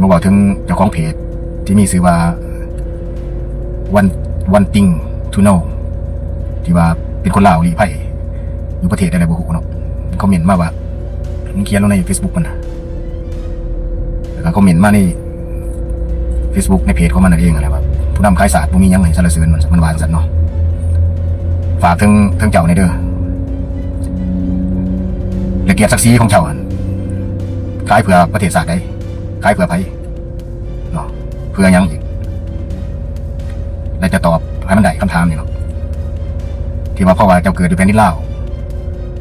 ມາເວົ້າເຖິງເຈົ້າຂອງເພຈທີ່ມີຊື່ວ່າ One One Thing to Know ທີ່ວ່າເປັນຄົນລາວລີ້ໄພ ຢູ່ປະເທດໃດແລ້ວບໍ່ຮູ້ເນາະ. ຄອມເມັນມາວ່າ ມັນຂຽນລົງໃນເຟສບຸກມັນນະ ແລ້ວກໍຄອມເມັນມາໃນເຟສບຸກ ໃນເພຈຂອງມັນນັ້ນເອງຫັ້ນແຫຼະ ວ່າຜູ້ນຳຂາຍຊາດ ບໍ່ມີຫຍັງໃຫ້ສັນລະເສີນ ມັນ ມັນວ່າຈັ່ງຊັ້ນເນາະ. ຝາກເຖິງ ເຖິງເຈົ້າແດ່ເດີ ແລະ ກຽດສັກສີຂອງເຈົ້າຫັ້ນ ຂາຍເພື່ອປະເທດຊາດໃດ? ຂາຍເພື່ອໃຜເນາະ? ເພື່ອຫຍັງອີກ? ແລະ ຈະຕອບໃຫ້ມັນໄດ້ຄຳຖາມນີ້ເນາະ ທີ່ວ່າເພາະວ່າເຈົ້າເກີດຢູ່ແຜ່ນດິນລາວ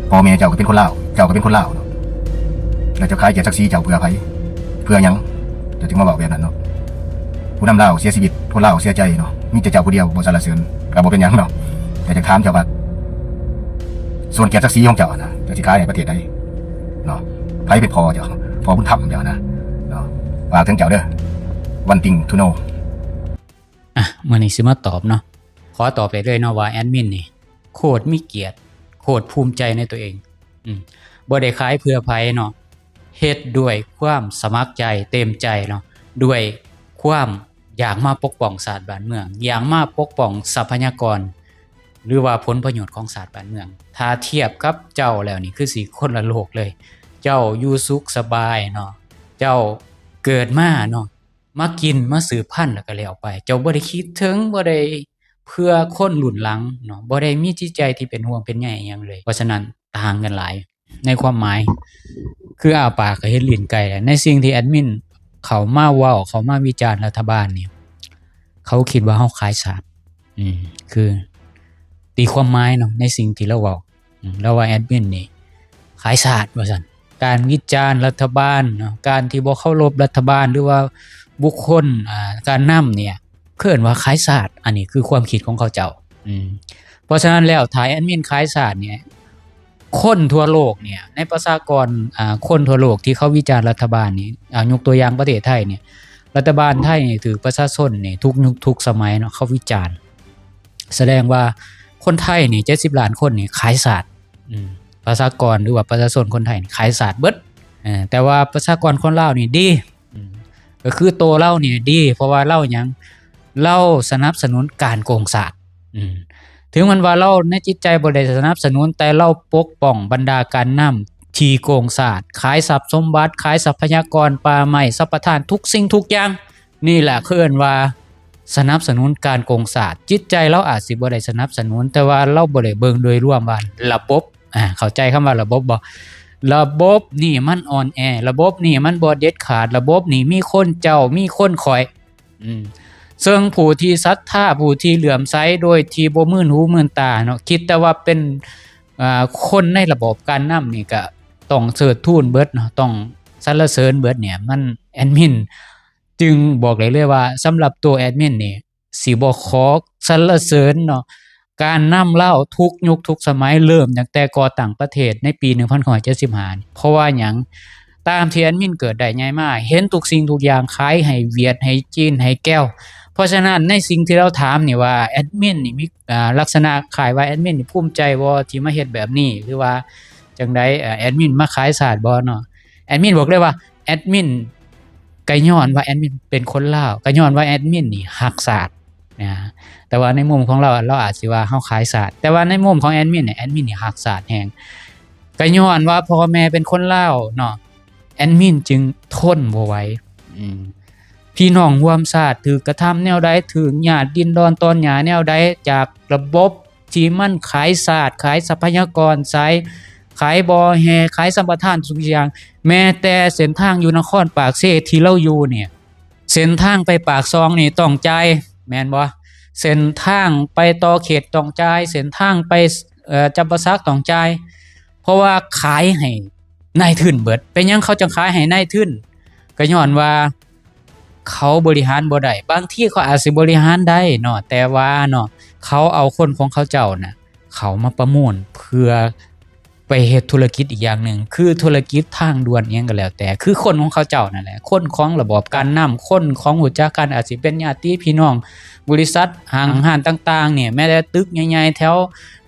ພໍ່ແມ່ເຈົ້າກໍເປັນຄົນລາວ ເຈົ້າກໍເປັນຄົນລາວເນາະ ແລ້ວເຈົ້າຂາຍກຽດສັກສີເຈົ້າເພື່ອໃຜ? ເພື່ອຫຍັງ? ເຈົ້າຈຶ່ງມາເວົ້າແບບນັ້ນເນາະ. ຜູ້ນຳລາວເສຍຊີວິດ ຄົນລາວເສຍໃຈເນາະ ມີແຕ່ເຈົ້າຜູ້ດຽວບໍ່ສັນລະເສີນ ກໍບໍ່ເປັນຫຍັງເນາະ. ແຕ່ຈະຖາມເຈົ້າວ່າ ສ່ວນກຽດສັກສີຂອງເຈົ້ານະ ເຈົ້າຊິຂາຍໃຫ້ປະເທດໃດເນາະ? ໃຜເປັນພໍ່ເຈົ້າ? ພໍ່ບຸນທຳເຈົ້ານະເນາະ. ຝາກເຖິງເຈົ້າເດີ One Thing to Know. ອ່ະ ມື້ນີ້ຊິມາຕອບເນາະ ຂໍຕອບໄດ້ເລີຍເນາະວ່າແອດມິນນີ້ໂຄດມີກຽດ ໂຄດພູມໃຈໃນຕົວເອງ ອືມ ບໍ່ໄດ້ຂາຍເພື່ອໃຜເນາະ ເຮັດດ້ວຍຄວາມສະໝັກໃຈເຕັມໃຈເນາະ ດ້ວຍຄວາມຢາກມາປົກປ້ອງຊາດບ້ານເມືອງ ຢາກມາປົກປ້ອງຊັບພະຍາກອນ ຫຼືວ່າຜົນປະໂຫຍດຂອງຊາດບ້ານເມືອງ. ຖ້າທຽບກັບເຈົ້າແລ້ວນີ້ ຄືຊິຄົນລະໂລກເລີຍ ເຈົ້າຢູ່ສຸກສະບາຍເນາະ ເຈົ້າເກີດມາເນາະ ມາກິນມາສືບພັນແລ້ວກໍແລ້ວໄປ ເຈົ້າບໍ່ໄດ້ຄິດເຖິງ ບໍ່ໄດ້ເພື່ອຄົນລຸ້ນຫຼັງເນາະ ບໍ່ໄດ້ມີຈິດໃຈທີ່ເປັນຫ່ວງເປັນໃຍອີ່ຫຍັງເລີຍ. ເພາະສະນັ້ນຕ່າງກັນຫຼາຍໃນຄວາມໝາຍ ຄືອ້າປາກກໍເຫັນຕີນໄກ່ແຫຼະ. ໃນສິ່ງທີ່ແອດມິນເຂົ້າມາເວົ້າ ເຂົ້າມາວິຈານລັດຖະບານນີ້ ເຂົາຄິດວ່າເຮົາຂາຍຊາດ ອືມ ຄືຕີຄວາມໝາຍເນາະ ໃນສິ່ງທີ່ລາວເວົ້າ ອືມ ລາວວ່າແອດມິນນີ້ຂາຍຊາດວ່າຊັ້ນ. ການວິຈານລັດຖະບານເນາະ ການທີ່ບໍ່ເຄົາລົບລັດຖະບານ ຫຼືວ່າບຸກຄົນ ອ່າ ການນຳນີ້ ເອີ້ນວ່າຂາຍຊາດ ອັນນີ້ຄືຄວາມຄິດຂອງເຂົາເຈົ້າ ອືມ ເພາະສະນັ້ນແລ້ວ ຖ້າແອດມິນຂາຍຊາດນີ້ ຄົນທົ່ວໂລກນີ້ ໃນປະຊາກອນ ອ່າ ຄົນທົ່ວໂລກທີ່ເຂົາວິຈານລັດຖະບານນີ້ ອ່າ ຍົກຕົວຢ່າງປະເທດໄທນີ້ ລັດຖະບານໄທນີ້ຖືກປະຊາຊົນນີ້ທຸກຍຸກທຸກສະໄໝເນາະ ເຂົາວິຈານ ສະແດງວ່າຄົນໄທນີ້ເຈັດສິບລ້ານຄົນນີ້ຂາຍຊາດ ອືມ ປະຊາກອນ ຫຼືວ່າປະຊາຊົນຄົນໄທນີ້ຂາຍຊາດເບິດ ເອີ ແຕ່ວ່າປະຊາກອນຄົນລາວນີ້ດີ ອືມ ກໍຄືໂຕລາວນີ້ດີ ເພາະວ່າລາວຫຍັງ? ລາວສະໜັບສະໜູນການໂກງຊາດ ອືມ ເຖິງແມ່ນວ່າລາວໃນຈິດໃຈບໍ່ໄດ້ສະໜັບສະໜູນ ແຕ່ລາວປົກປ້ອງບັນດາການນຳທີ່ໂກງຊາດ ຂາຍຊັບສົມບັດ ຂາຍຊັບພະຍາກອນປ່າໄມ້ ສຳປະທານທຸກສິ່ງທຸກຢ່າງ. ນີ້ແຫຼະເຂົາເອີ້ນວ່າສະໜັບສະໜູນການໂກງຊາດ. ຈິດໃຈລາວອາດຊິບໍ່ໄດ້ສະໜັບສະໜູນ ແຕ່ວ່າລາວບໍ່ໄດ້ເບິ່ງໂດຍລວມວ່າລະບົບ ອາ ເຂົ້າໃຈຄຳວ່າລະບົບບໍ່? ລະບົບນີ້ມັນອ່ອນແອ, ລະບົບນີ້ມັນບໍ່ເດັດຂາດ, ລະບົບນີ້ມີຄົນເຈົ້າ, ມີຄົນຂ້ອຍ. ອືມ ເຊິ່ງຜູ້ທີ່ສັດທາ, ຜູ້ທີ່ເຫຼື້ອມໃສໂດຍທີ່ບໍ່ມື່ນຫູມື່ນຕາເນາະ, ຄິດແຕ່ວ່າເປັນ ອາ ຄົນໃນລະບອບການນຳນີ້ກະຕ້ອງເຊີດທູນເບິດເນາະ, ຕ້ອງສັນລະເສີນເບິດເນຍ. ມັນ ແອດມິນຈຶ່ງບອກໄດ້ເລີຍວ່າ ສຳລັບໂຕແອດມິນນີ້ ຊິບໍ່ຂໍສັນລະເສີນເນາະ ການນຳລາວທຸກຍຸກທຸກສະໄໝ ເລີ່ມຕັ້ງແຕ່ກໍ່ຕັ້ງປະເທດໃນປີໜຶ່ງພັນເກົ້າຮ້ອຍເຈັດສິບຫ້ານີ້. ເພາະວ່າຫຍັງ? ຕາມທີ່ແອດມິນເກີດໄດ້ໃຫຍ່ມາ ເຫັນທຸກສິ່ງທຸກຢ່າງຂາຍໃຫ້ຫວຽດ ໃຫ້ຈີນ ໃຫ້ແກວ. ເພາະສະນັ້ນ ໃນສິ່ງທີ່ລາວຖາມນີ້ວ່າ ແອດມິນນີ້ມີ ອາ ລັກສະນະຄ້າຍວ່າແອດມິນນີ້ພູມໃຈບໍ່ທີ່ມາເຮັດແບບນີ້ ຫຼືວ່າຈັ່ງໃດ? ເອີ ແອດມິນມາຂາຍຊາດບໍ່ເນາະ? ແອດມິນບອກເລີຍວ່າ ແອດມິນ ກະຍ້ອນວ່າແອດມິນເປັນຄົນລາວ ກະຍ້ອນວ່າແອດມິນນີ້ຮັກຊາດນະ. ແຕ່ວ່າໃນມຸມຂອງລາວ ລາວອາດຊິວ່າເຮົາຂາຍຊາດ, ແຕ່ວ່າໃນມຸມຂອງແອດມິນນີ້ ແອດມິນນີ້ຮັກຊາດແຮງ. ກະຍ້ອນວ່າພໍ່ແມ່ເປັນຄົນລາວເນາະ ແອດມິນຈຶ່ງທົນບໍ່ໄຫວ. ອືມ ພີ່ນ້ອງຮ່ວມຊາດຖືກກະທຳແນວໃດ, ຖືກຍາດດິນດອນຕອນຫຍ້າແນວໃດ ຈາກລະບົບ ທີ່ມັນຂາຍຊາດ ຂາຍຊັບພະຍາກອນຊາຍ ຂາຍບໍ່ແຮ່ ຂາຍສຳປະທານທຸກຢ່າງ. ແມ້ແຕ່ເສັ້ນທາງຢູ່ນະຄອນປາກເຊທີ່ລາວຢູ່ນີ້ ເສັ້ນທາງໄປປາກຊ່ອງນີ້ຕ້ອງຈ່າຍ ແມ່ນບໍ່? ເສັ້ນທາງໄປຕໍ່ເຂດຕ້ອງຈ່າຍ ເສັ້ນທາງໄປ ເອີ ຈຳປາສັກຕ້ອງຈ່າຍ ເພາະວ່າຂາຍໃຫ້ນາຍທຶນເບິດ. ເປັນຫຍັງເຂົາຈັ່ງຂາຍໃຫ້ນາຍທຶນ? ກໍຍ້ອນວ່າ ເຂົາບໍລິຫານບໍ່ໄດ້. ບາງທີເຂົາອາດຊິບໍລິຫານໄດ້ເນາະ ແຕ່ວ່າເນາະ ເຂົາເອົາຄົນຂອງເຂົາເຈົ້ານະ ເຂົ້າມາປະມູນເພື່ອໄປເຮັດທຸລະກິດອີກຢ່າງໜຶ່ງ ຄືທຸລະກິດທາງດ່ວນອີ່ຫຍັງກໍແລ້ວແຕ່ ຄືຄົນຂອງເຂົາເຈົ້ານັ້ນແຫຼະ ຄົນຂອງລະບອບການນຳ ຄົນຂອງຮູ້ຈັກກັນ ອາດຊິເປັນຍາດຕິພີ່ນ້ອງ ບໍລິສັດ ຫ້າງຮ້ານຕ່າງໆນີ້ ແມ້ແຕ່ຕຶກໃຫຍ່ໆແຖວ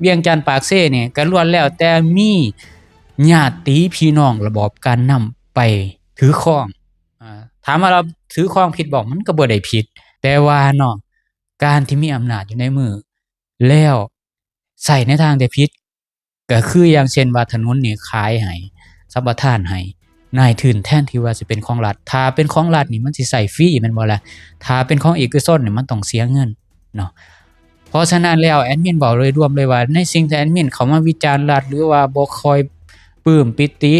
ວຽງຈັນ ປາກເຊນີ້ ກໍລ້ວນແລ້ວແຕ່ມີຍາດຕິພີ່ນ້ອງລະບອບການນຳໄປຖືຄອງ. ອ່າ ຖ ຖາມວ່າລາວຖືຄອງຜິດບໍ່? ມັນກໍບໍ່ໄດ້ຜິດ, ແຕ່ວ່າເນາະ ການທີ່ມີອຳນາດຢູ່ໃນມື ແລ້ວໃຊ້ໃນທາງທີ່ຜິດ ກໍຄືຢ່າງເຊັ່ນວ່າ ຖະໜົນນີ້ຂາຍໃຫ້ ສຳປະທານໃຫ້ນາຍທຶນ ແທນທີ່ວ່າຊິເປັນຂອງລັດ. ຖ້າເປັນຂອງລັດນີ້ມັນຊິໃຊ້ຟຣີແມ່ນບໍ່ລະ? ຖ້າເປັນຂອງເອກະຊົນນີ້ມັນຕ້ອງເສຍເງິນເນາະ. ເພາະສະນັ້ນແລ້ວ ແອດມິນເວົ້າໂດຍລວມເລີຍວ່າ ໃນສິ່ງທີ່ແອດມິນເຂົ້າມາວິຈານລັດ ຫຼືວ່າບໍ່ຄ່ອຍປຶ້ມປີຕິ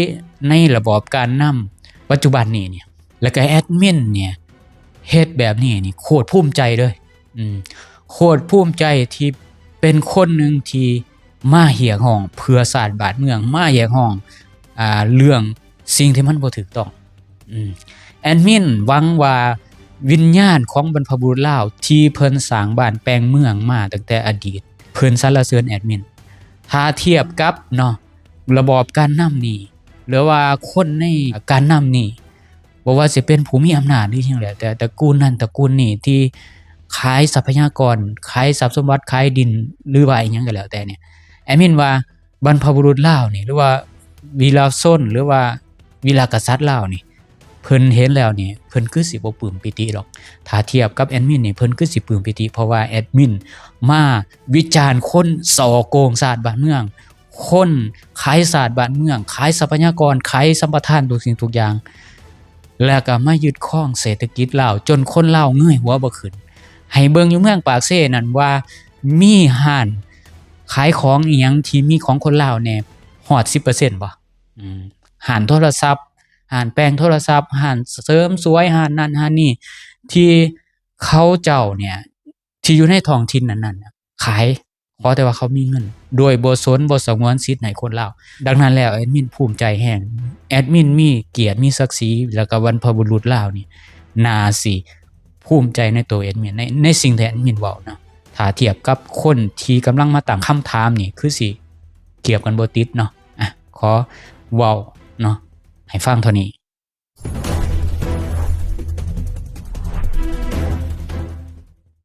ໃນລະບອບການນຳປັດຈຸບັນນີ້ນີ້ ແລ້ວກໍແອດມິນນີ້ເຮັດແບບນີ້ນີ້ ໂຄດພູມໃຈເລີຍ. ອືມ ໂຄດພູມໃຈທີ່ເປັນຄົນໜຶ່ງທີ່ມາຮຽກຮ້ອງເພື່ອຊາດບ້ານເມືອງ, ມາຮຽກຮ້ອງ ອ່າ ເລື່ອງສິ່ງທີ່ມັນບໍ່ຖືກຕ້ອງ. ອືມ ແອດມິນຫວັງວ່າວິນຍານຂອງບັນພະບຸລຸດລາວທີ່ເພິ່ນສ້າງບ້ານແປງເມືອງມາຕັ້ງແຕ່ອະດີດ ເພິ່ນສັນລະເສີນແອດມິນ. ຖ້າທຽບກັບເນາະ ລະບອບການນຳນີ້ ຫຼືວ່າຄົນໃນການນຳນີ້ ບໍ່ວ່າຊິເປັນຜູ້ມີອຳນາດ ຫຼື ຫຍັງແລ້ວແຕ່ ຕະກູນນັ້ນຕະກູນນີ້ ທີ່ຂາຍຊັບພະຍາກອນ ຂາຍຊັບສົມບັດ ຂາຍດິນ ຫຼືວ່າອີ່ຫຍັງກໍແລ້ວແຕ່ນີ້ ແອດມິນວ່າບັນພະບຸລຸດລາວນີ້ ຫຼືວ່າວີລະຊົນ ຫຼືວ່າວີລະກະສັດລາວນີ້ ເພິ່ນເຫັນແລ້ວນີ້ ເພິ່ນຄືຊິບໍ່ປຶ້ມປີຕິດອກ. ຖ້າທຽບກັບແອດມິນນີ້ ເພິ່ນຄືຊິປຶ້ມປີຕິ ເພາະວ່າແອດມິນມາວິຈານຄົນສໍ້ໂກງຊາດບ້ານເມືອງ, ຄົນຂາຍຊາດບ້ານເມືອງ, ຂາຍຊັບພະຍາກອນ, ຂາຍສຳປະທານທຸກສິ່ງທຸກຢ່າງ ແລ້ວກໍມາຍຶດຄອງເສດຖະກິດລາວ ຈົນຄົນລາວເງີຍຫົວບໍ່ຂຶ້ນ. ໃຫ້ເບິ່ງຢູ່ເມືອງປາກເຊນັ້ນວ່າ ມີຮ້ານຂາຍຂອງອີ່ຫຍັງທີ່ມີຂອງຄົນລາວແດ່ ຮອດສິບເປີເຊັນບໍ່? ອືມ ຮ້ານໂທລະສັບ, ຮ້ານແປງໂທລະສັບ, ຮ້ານເສີມສວຍ, ຮ້ານນັ້ນຮ້ານນີ້ ທີ່ເຂົາເຈົ້າເນຍ ທີ່ຢູ່ໃນທ້ອງຖິ່ນນັ້ນໆ ຂາຍ ຂໍແຕ່ວ່າເຂົາມີເງິນ ໂດຍບໍ່ສົນບໍ່ສະຫງວນສິດໃຫ້ຄົນລາວ. ດັ່ງນັ້ນແລ້ວ ແອດມິນພູມໃຈແຮງ, ແອດມິນມີກຽດມີສັກສີ ແລ້ວກໍບັນພະບຸລຸດລາວນີ້ ໜ້າຊິພູມໃຈໃນໂຕແອດມິນ ໃນ ໃນສິ່ງທີ່ແອດມິນເວົ້ານະ. ຖ້າທຽບກັບຄົນທີ່ກຳລັງມາຕັ້ງຄຳຖາມນີ້ ຄືຊິທຽບກັນບໍ່ຕິດເນາະ. ອະ ຂໍເວົ້າເນາະ ໃຫ້ຟັງເທົ່ານີ້.